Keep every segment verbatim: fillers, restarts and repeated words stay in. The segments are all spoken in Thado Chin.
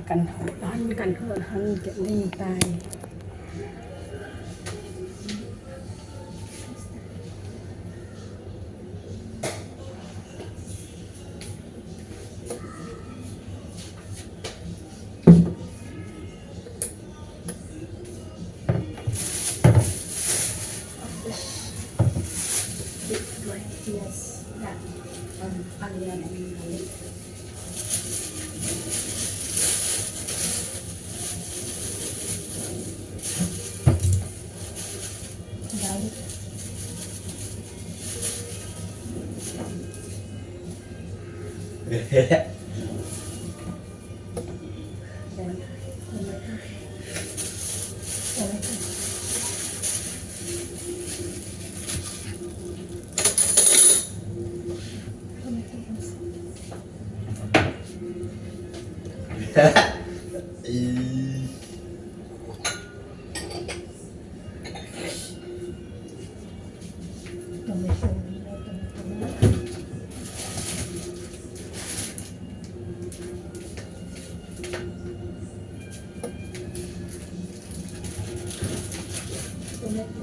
Kan hon, kan hon, hon, ding tai. Yes, that, um, onion and garlic. Garlic. Then tomato. Tomato. Tomato.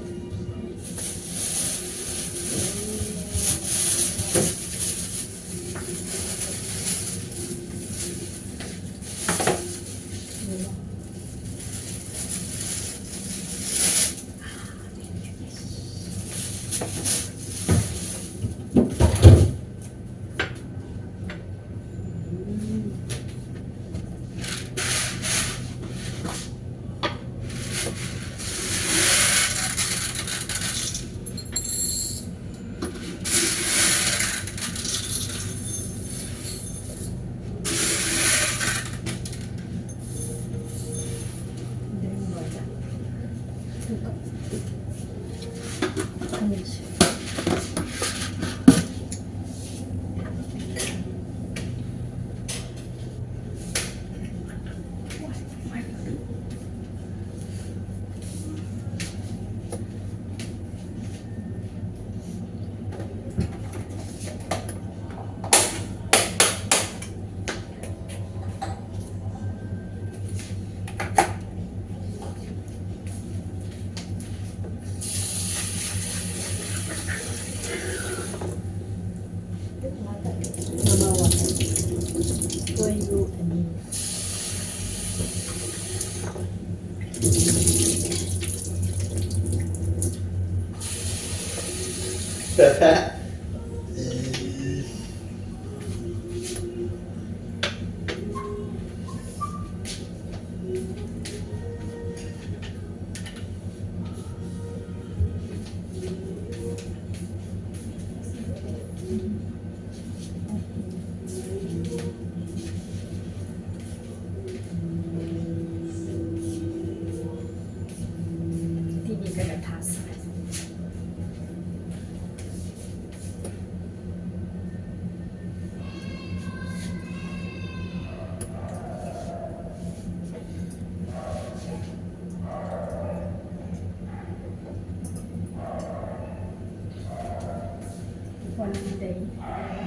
One day,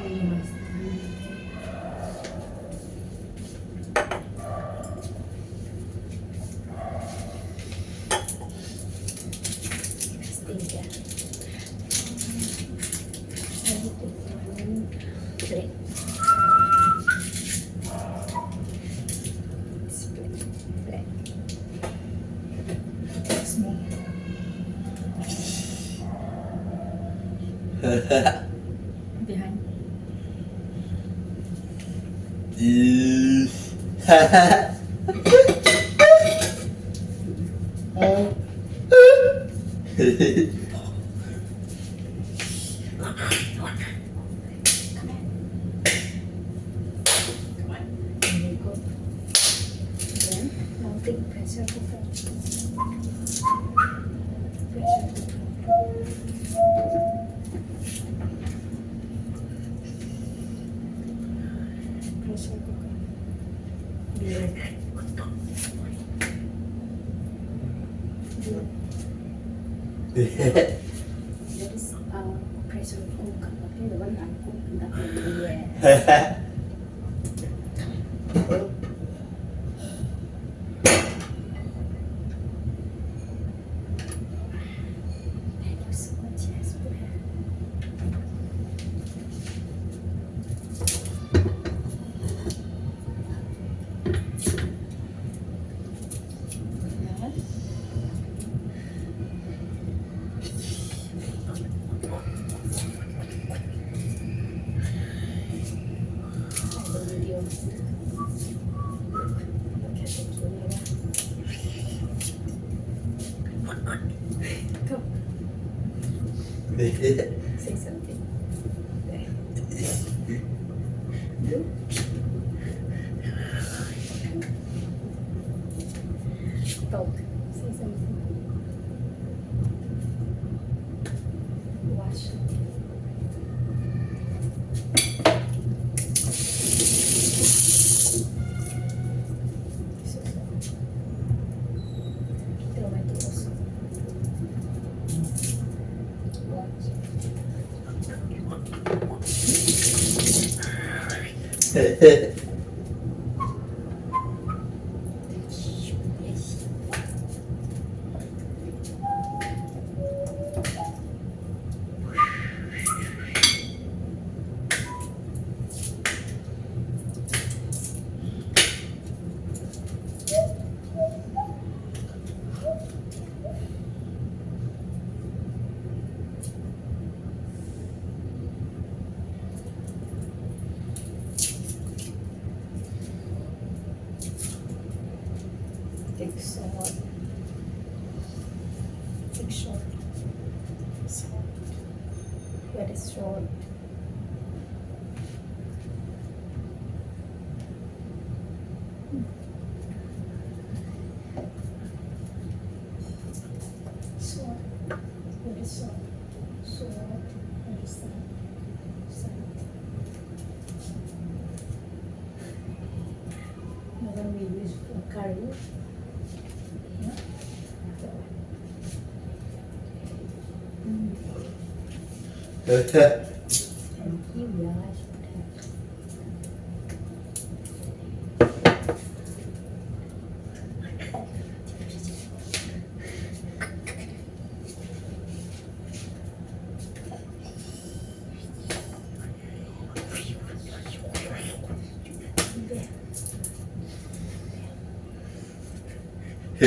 we must stay there. Plate. Plate. Plate. Behind. Come on. Come on. There you go. Then, now take pressure cooker. Pressure cooker. Pressure cooker. Below. Below. That is, uh, pressure cooker. Okay, the one I cook in the oven. Yes. Say something. Talk. Say something. Watch. Take salt. Take salt. Salt. Very salt. Salt. Very salt. Salt. Very salt. Salt. Another we use for curry. Yeah. Mm. Thank you, yeah, I should have. Are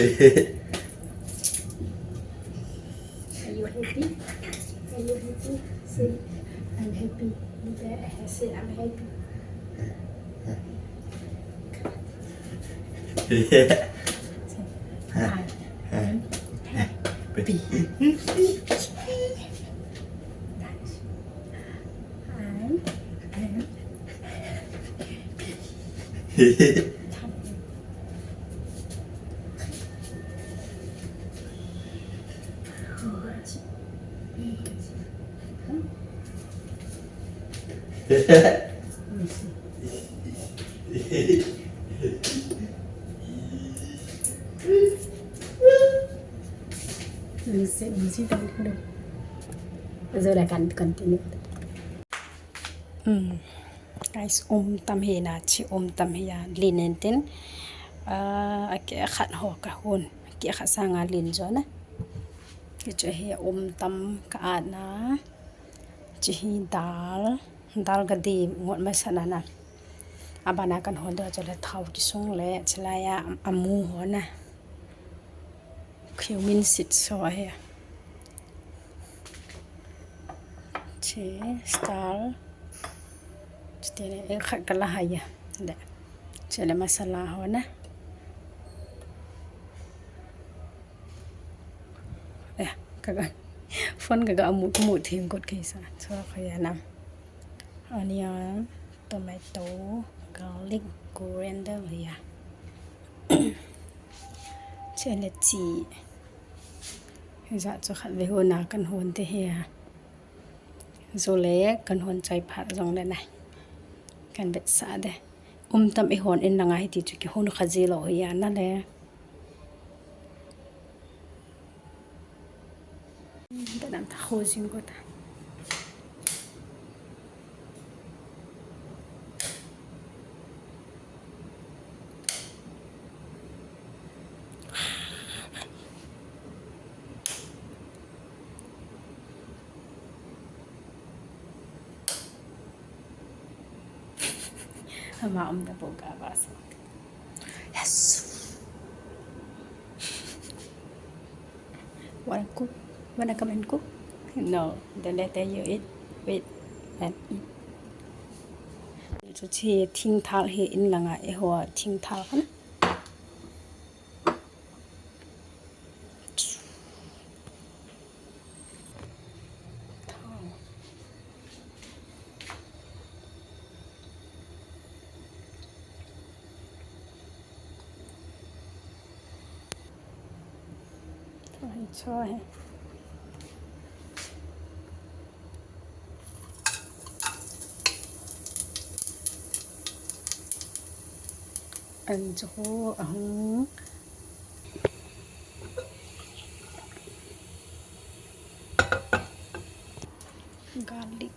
you happy? Are you happy? Say, "I'm happy." Say, "I'm happy." Say, "I'm happy." I'm happy. Continue. Hmm. Guys, um tam hi na, chi um tam hi a, lin in tin, ah, a keh khat ho ka hun, a keh khat sanga lin jo na. Hichu hi um tam ka at na, chi hi dal, dal ka di ngot masa na na. Abana kan hon do chu le thao kisung le, chilai a, amu ho na. Cumin seeds ho ahi. Che star. Chutile, eh, khat kala hai ya. De. Chule masala ho na. Eh, kaga. Phone kaga amu, amu thim kot kaisa. So, kaya na. Onion, tomato, garlic, coriander, ya. Chule chi. Hijat chu khat ve ho na kan hon te hi a. Jole kan hon chai phat jong le na. Kan vetsah de. Um tam i hon in langa hiti chu kihon kha ji lou hi a na le. Danam ta ho jing ko ta. Ama um da boga basa. Yes. Wanna cook? Wanna come and cook? No, the later you eat, wait and eat. Chu chi thingthal hi in langa eiho thingthal khan. Thao Cho hi. An chu ahung. Garlic.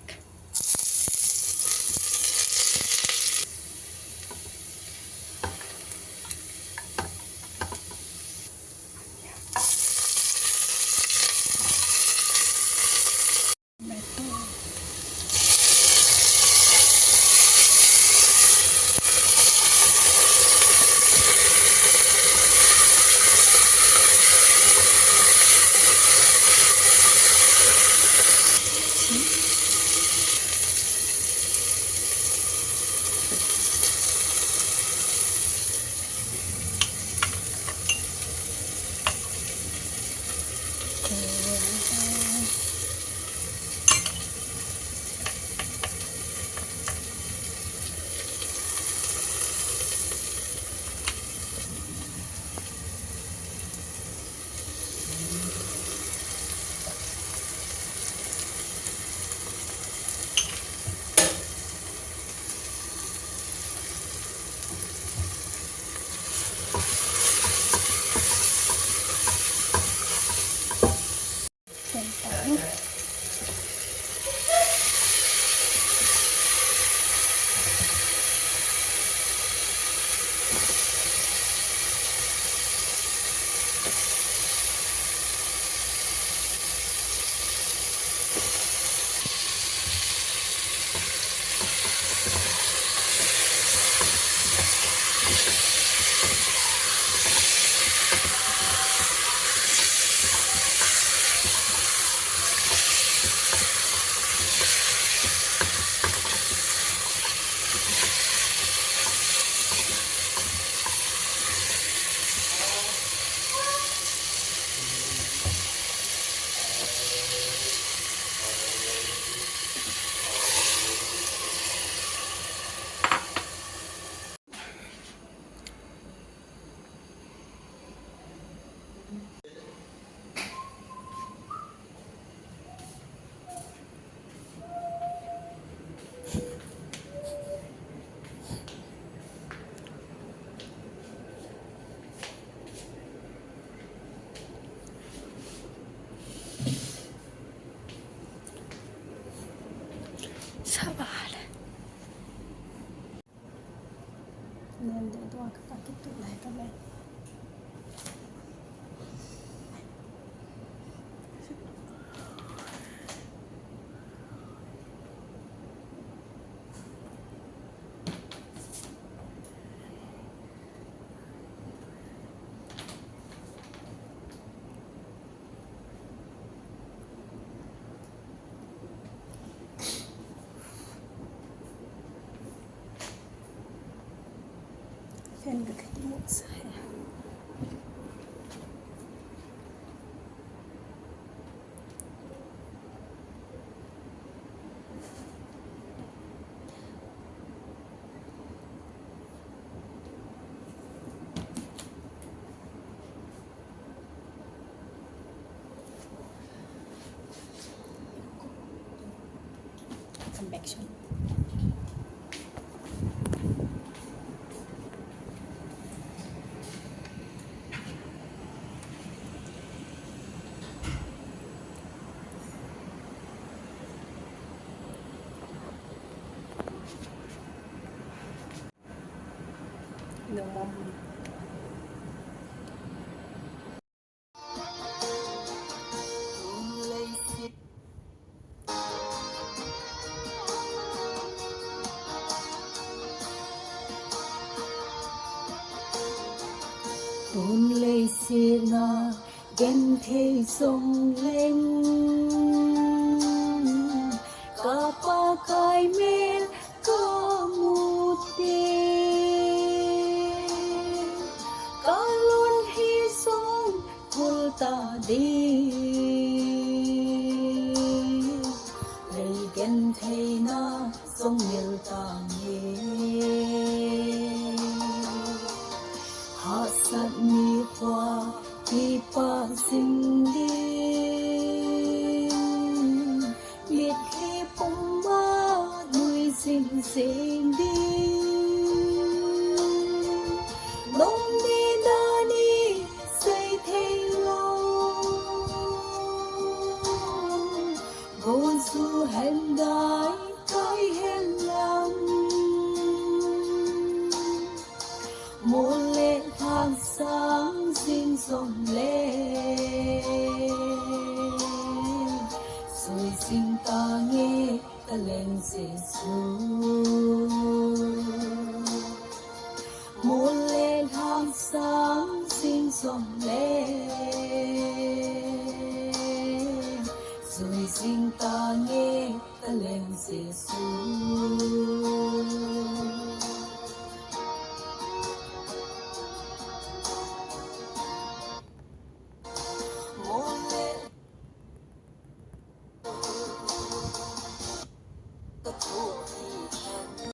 Sabale. Nende dua ka kitu lai ka lai. Fan ka kati mo sa he. Come back soon. Tun leiset a genthei jong leng, ka Pakai mel ka mu te, ka lon hi jong kul ta ding, lei gentheina jong mil tange. Hahsat nikho kipa jing ding. Pumma nui sing sing ding. Nong ni dani sei thei lo. Go su hen dai kai hen lang. Mole thang sang sing song le. Sui sing ta nge ta leng Jesu. Mole thang sang sing song le. Sui sing ta nge ta leng Jesu.